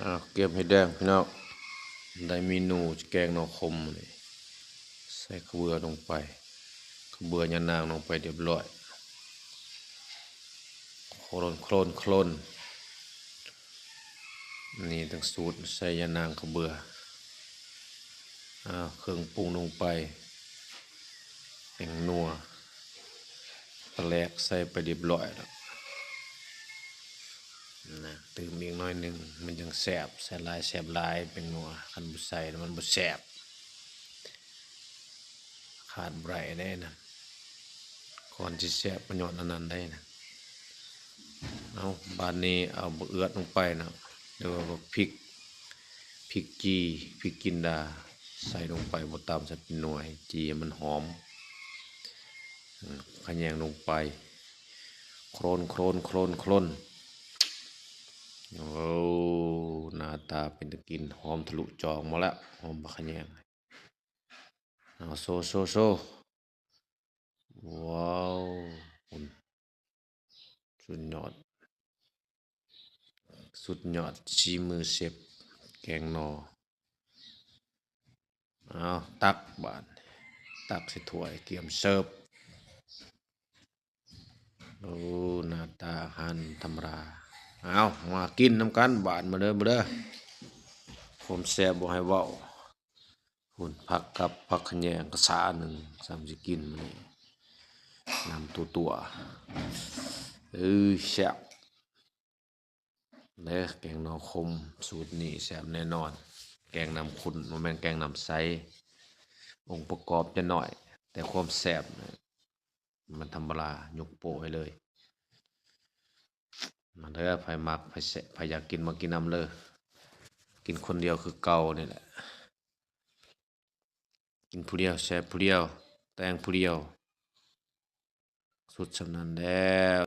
ອ້າວ ກຽມເຫັດແດງພີ່ນ້ອງ ໄດ້ເມນູແກງໜໍ່ຂົມນີ້ ໃສ່ຂະເບືອລົງໄປ ຂະເບືອຍານາງລົງໄປຮຽບຮ້ອຍ ໂຄລນໆໆ ນີ້ຕັ້ງສູດໃສ່ຍານາງຂະເບືອ ອ້າວ ເຄື່ອງປຸງລົງໄປ ແປ້ງນົວ ປາແຫຼກໃສ່ໄປຮຽບຮ້ອຍແລ້ວນະ ຕື່ມອີກໜ້ອຍໜຶ່ງ ມັນຈັ່ງແຊບ ໃສ່ຫຼາຍແຊບຫຼາຍ ແປ້ງນົວ ຄັນບໍ່ໃສ່ແລ້ວມັນບໍ່ແຊບ ຂາດບໍ່ໄດ້ເດ້ນະ ກ່ອນຊິແຊບກໍຍ້ອນອັນນັ້ນໄດ໋ນະ ເອົາ ບາດນີ້ເອົາບັກເອືອດລົງໄປເນາະ ຫຼືວ່າບັກພິກ ພິກຈີ່ ພິກຈິນດາ ໃສ່ລົງໄປ ບໍ່ຕຳໃສ່ເປັນໜ່ວຍ ຈີ່ໃຫ້ມັນຫອມ ຂະແຍງລົງໄປ ໂຄລນໆໆໆ ໂອ້ ໜ້າຕາເປັນຕາກິນ ຫອມທະລຸຈອງມາແລ້ວ ຫອມບັກຂະແຍງ ເອົາ ໂຊໆໆ ວ້າວ ສຸດຍອດ ສຸດຍອດ ສີມືເຊັບ ແກງໜໍ່ ເອົາ ຕັກບາດ ຕັກໃສ່ຖ້ວຍ ກຽມເສີບ ໂອ້ ໜ້າຕາອາຫານທຳມະດາ ເອົາ ມາກິນນຳກັນບາດ ມາເດີ ມາເດີ ຄວາມແຊບບໍ່ໃຫ້ເວົ້າ ພຸ້ນ ຜັກກັບຜັກຂະແຍງກະສາໜຶ່ງ ສ່ຳຊິກິນມື້ນີ້ ນ້ຳຕົວໆ ເອີ ແຊບເດີ ແກງໜໍ່ຂົມສູດນີ້ແຊບແນ່ນອນ ແກງນ້ຳຂຸ້ນ ບໍ່ແມ່ນແກງນ້ຳໃສ ອົງປະກອບຈະໜ້ອຍ ແຕ່ຄວາມແຊບ ມັນທຳມະດາ ຍົກໂປ້ໃຫ້ເລີຍ ມາເດີ ໃຜມັກ ໃຜແຊະ ໃຜຢາກກິນ ມາກິນນຳເລີຍ ກິນຄົນດຽວຄືເກົ່ານີ້ແຫຼະ ກິນຜູ້ດຽວ ແຊບຜູ້ດຽວ ແຕ່ງຜູ້ດຽວ ສຸດສ່ຳນັ້ນແລ້ວ.